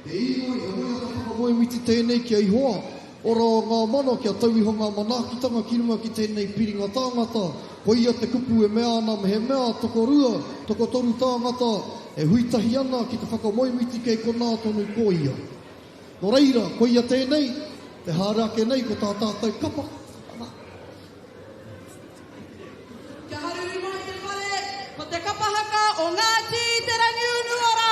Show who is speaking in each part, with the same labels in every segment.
Speaker 1: He īnoi, he waiata whakamoemiti tēnei ki a Ihoa, ora o ngā mano kia tau iho ngā manaakitanga ki runga ki tēnei piringa tāngata. Koia te kupu e mea ana mehemea tokorua, tokotoru tāngata e hui tahi ana ki te whakamoemiti kei konā tonu ko ia. Nō reira, koia tēnei, te haere ake nei ko tā tātou kapa, ana.
Speaker 2: Kia haruru mai te whare, ko te kapa haka o Ngāti Te Rangiunuora!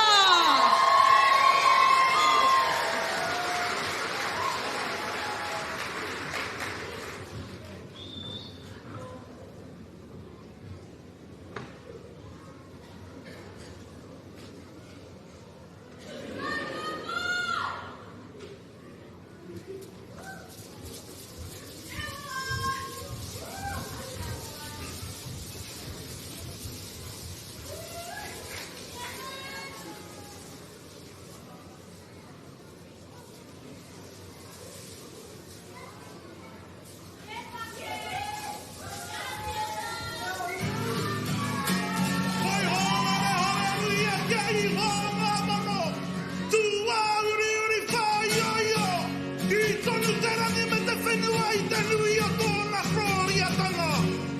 Speaker 3: Waiho ngā hareruia ki a Ihowa ngā mano, tūāuriuri whāioio, kī tonu te rangi me te whenua i te nui o tōna korōriatanga.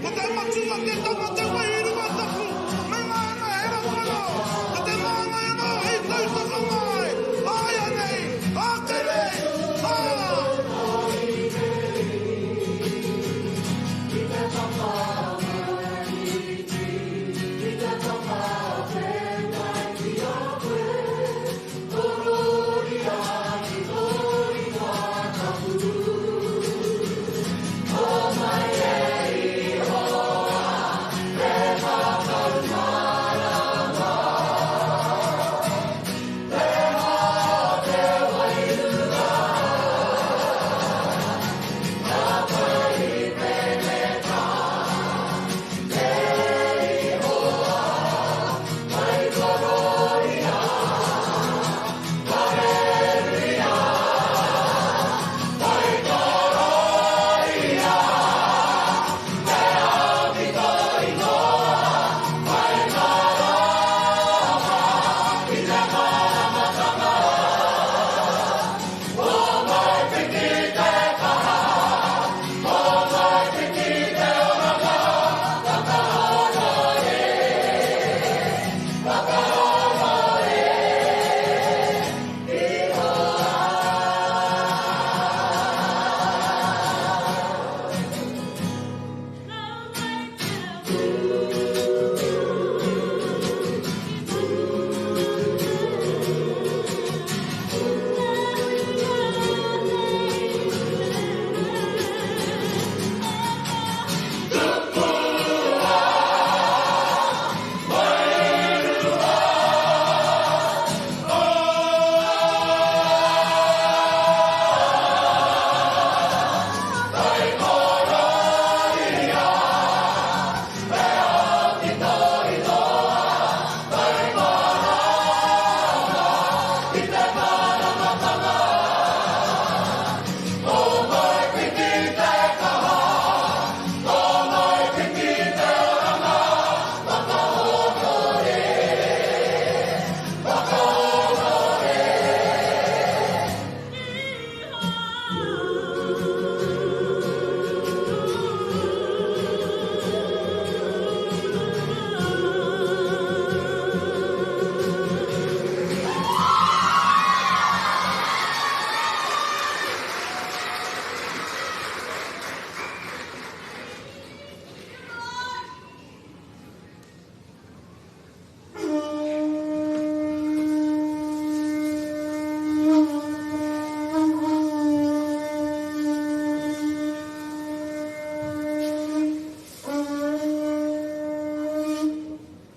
Speaker 3: Ko te Matua, te Tama, te Wairua Tapu, me ngā anahera mano, ko te māngai anō hei tautoko mai, āianei, āke nei, ā.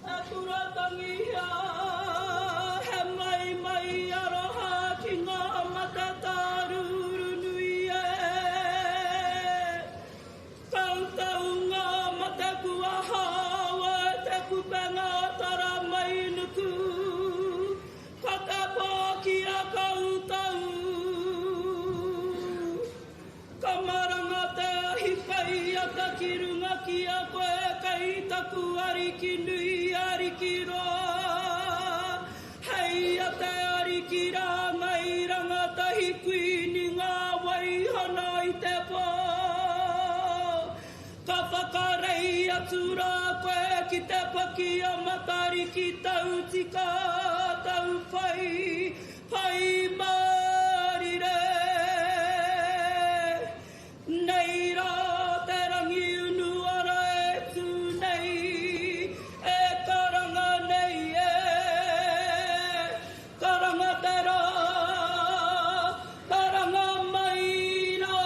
Speaker 2: He kura tangihia, he maimai aroha ki ngā mate tāruru nui e. Tautaunga mate kua hāua e te kupenga tara mai nuku, ka te pō ki a koutou. Ka maranga te ahi pai ata ki runga ki a koe kei taku ariki nui ariki roa, hei a te ariki rāngai. atu rā koe ki te paki a Matariki tau tika, tau whai, Pai mārire! Nei rā te rangi unu ara e tū nei, e karanga nei e, karanga te rā, karanga mai rā.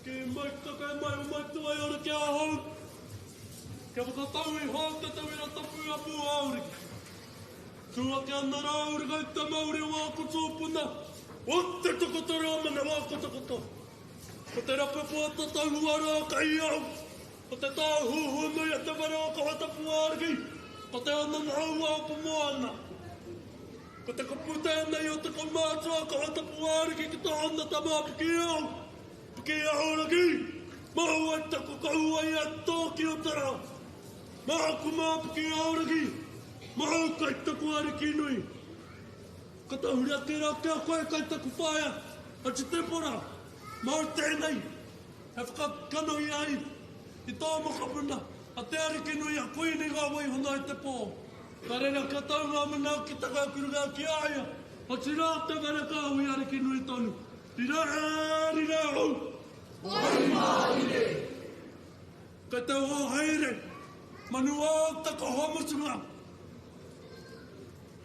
Speaker 4: Ki mai take mai o mai te waiora ki ahau, Kia whakatau iho te tauira tapu a Pūaoriki. Tū ake ana rā uri kai te mauri o āku tūpuna, O te takoto rā manawa kotokoto. Ko te rapepo o tatau uara kei au, Ko te tāhuhu nui a te whare o Kawatapuāriki, Ko te ananaua o Pomoana. Ko te kupu tēnei o te kaumātua a Kawatapuāriki ki tōna tama a Pikiao, Pikiaoraki, Māu ai taku kauae a Tōki o te rā. Māku mā Pikiaoraki, māu kai taku ariki nui. Ka tahuri ake rā ki a koe kai taku whaea, a Titepora, māu tēnei e whakakanohi ai i tō mokopuna, a Te Arikinui a Kuini ngā waihona i te pō. Ka rere kia tau ngā manaakitanga ki runga ki a ia, otirā te whare kāhui ariki nui tonu. Rira e, rira hou! Wai mārire! Kei te oho haere, manu ō te koho mutunga!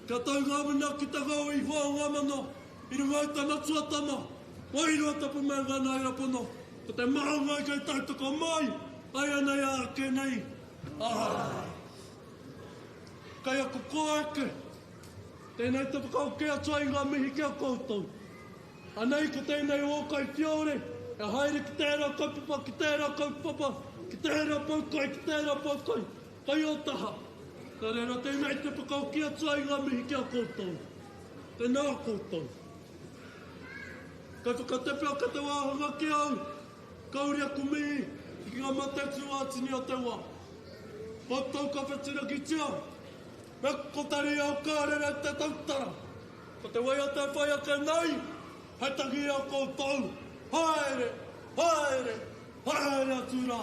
Speaker 4: Kia tau ngā manaakitanga o Ihoa o ngā mano i runga i te matua tama, wairua tapu me ngā naera pono, ko te marangai kei tautoko mai, āianei ā ake nei, āe. Kei aku koeke, tēnei te whakaoke atu ai ngā mihi ki a koutou. Anei ko tēnei o ō kaiwhiore e haere ki tērā kaupapa, ki tērā kaupapa, ki tērā poukai, ki tērā poukai, kei ō taha. Nā reira tēnei te whakaoki atu ai ngā mihi ki a koutou. Tēnā koutou. Kei whakatepe ake te wāhanga ki au, kauri aku mihi ki ngā mate tūātini o te wā. Koutou ka whetirakitia, me kotari au ka rere te tautara. Ko te waiata e whai ake nei, hei tangi i a koutou, haere, haere, haere atu rā.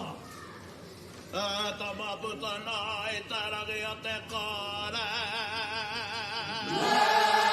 Speaker 3: Tama puta nā i te rangi o te kore.
Speaker 4: Nā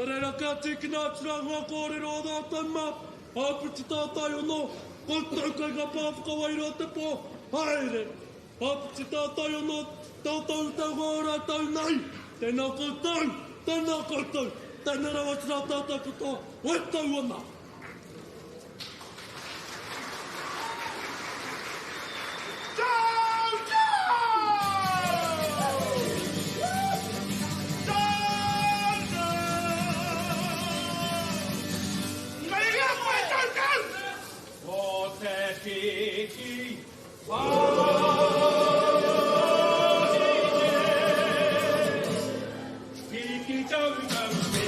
Speaker 4: reira kia tīkina atu rā ngā kōrero a rātou mā, āpiti tātai anō, koutou kei ngā pā whakawairua o te pō, haere! Āpiti tātai anō, tātou te hunga o rātou nei, tēnā koutou, tēnā koutou, tēnā rawa atu rā tātou katoa, e tau ana!
Speaker 3: Ko te piki wahine, piki tautau e.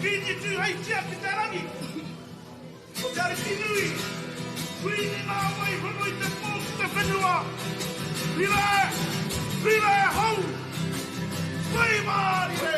Speaker 3: Kīngi Tūheitia ki te rangi, ko Te Arikinui, Kuini ngā wai hono i te pō ki te whenua, Pire, pire hou, Pai mārire!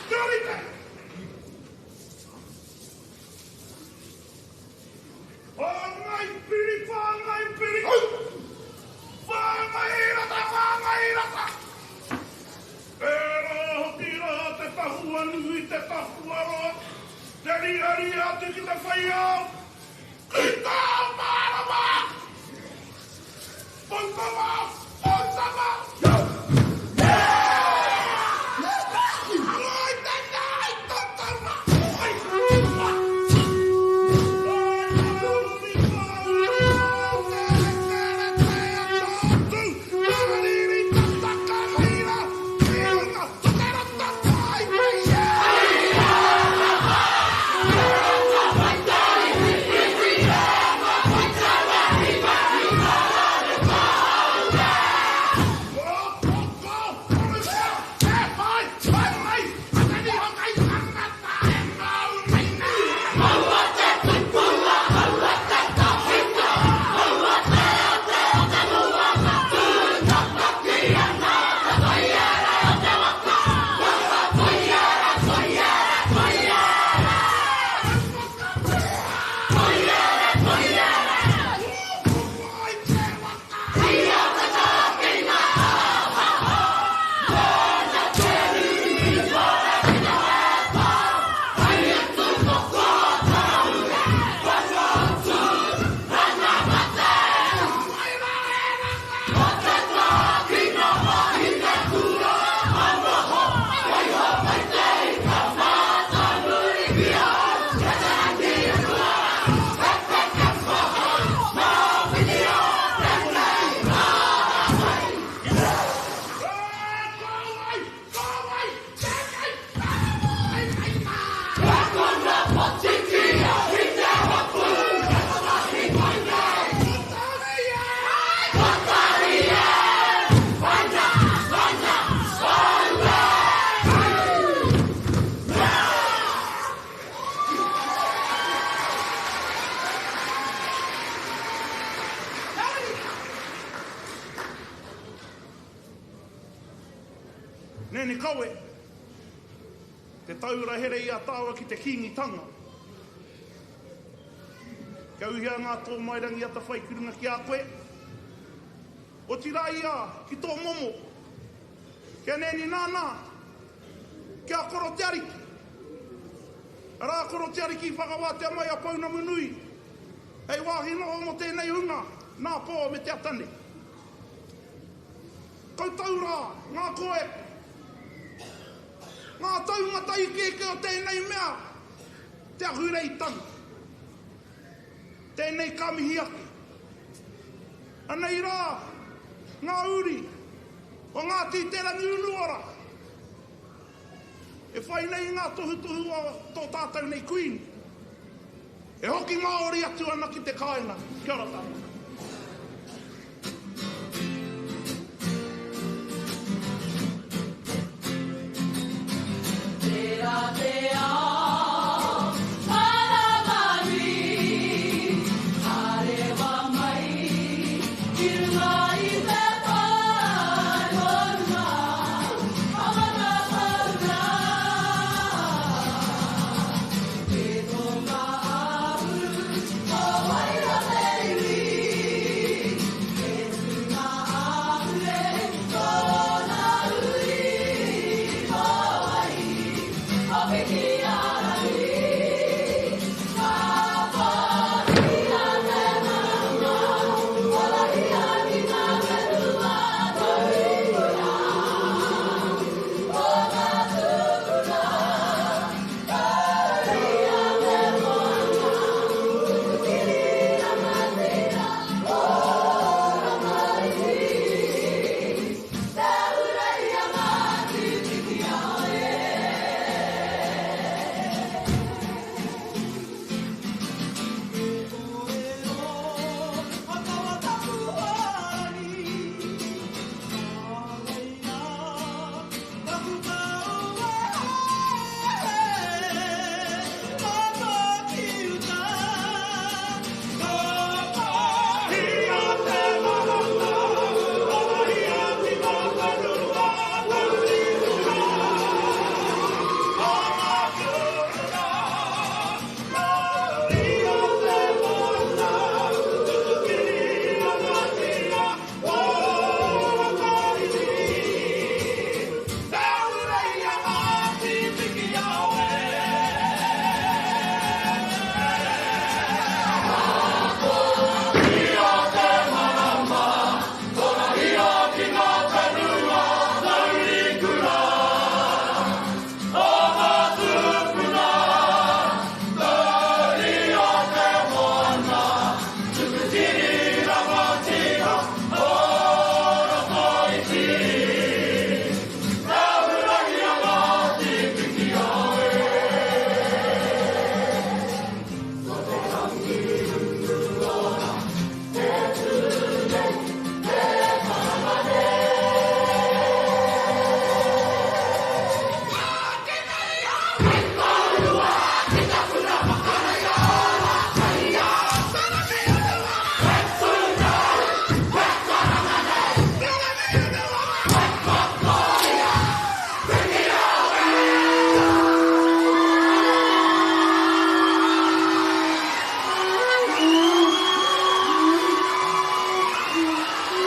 Speaker 3: Kia rite! Whāngai piri, whāngai piri, au! Whāngai rata, whāngai rata! Tērā hoki rā te tahua nui, te tahua roa, te riaria atu ki te whai ao, ki te ao mārama! Poutama! Poutama! Nene Kawe, te taura here i a tāua ki te Kīngitanga. Kia uhia ngā tōmairangi atawhai ki runga ki a koe, otirā ia ki tō momo, kia nēni nānā, kia koro te ariki. Arā, koro te ariki i whakawātea mai a Pounamu nui hei wāhi noho mō tēnei hunga, nā pō me te ata nei. Koutou rā, ngā koeko, ngā taumata ikeike o tēnei mea, te ahureitanga. Tēnei ka mihi ake. Anei rā ngā uri o Ngāti Te Rangiunuora e whai nei i ngā tohutohu o tō tātou nei Kuini. E hoki Māori atu ana ki te kāinga. Kia ora tātou.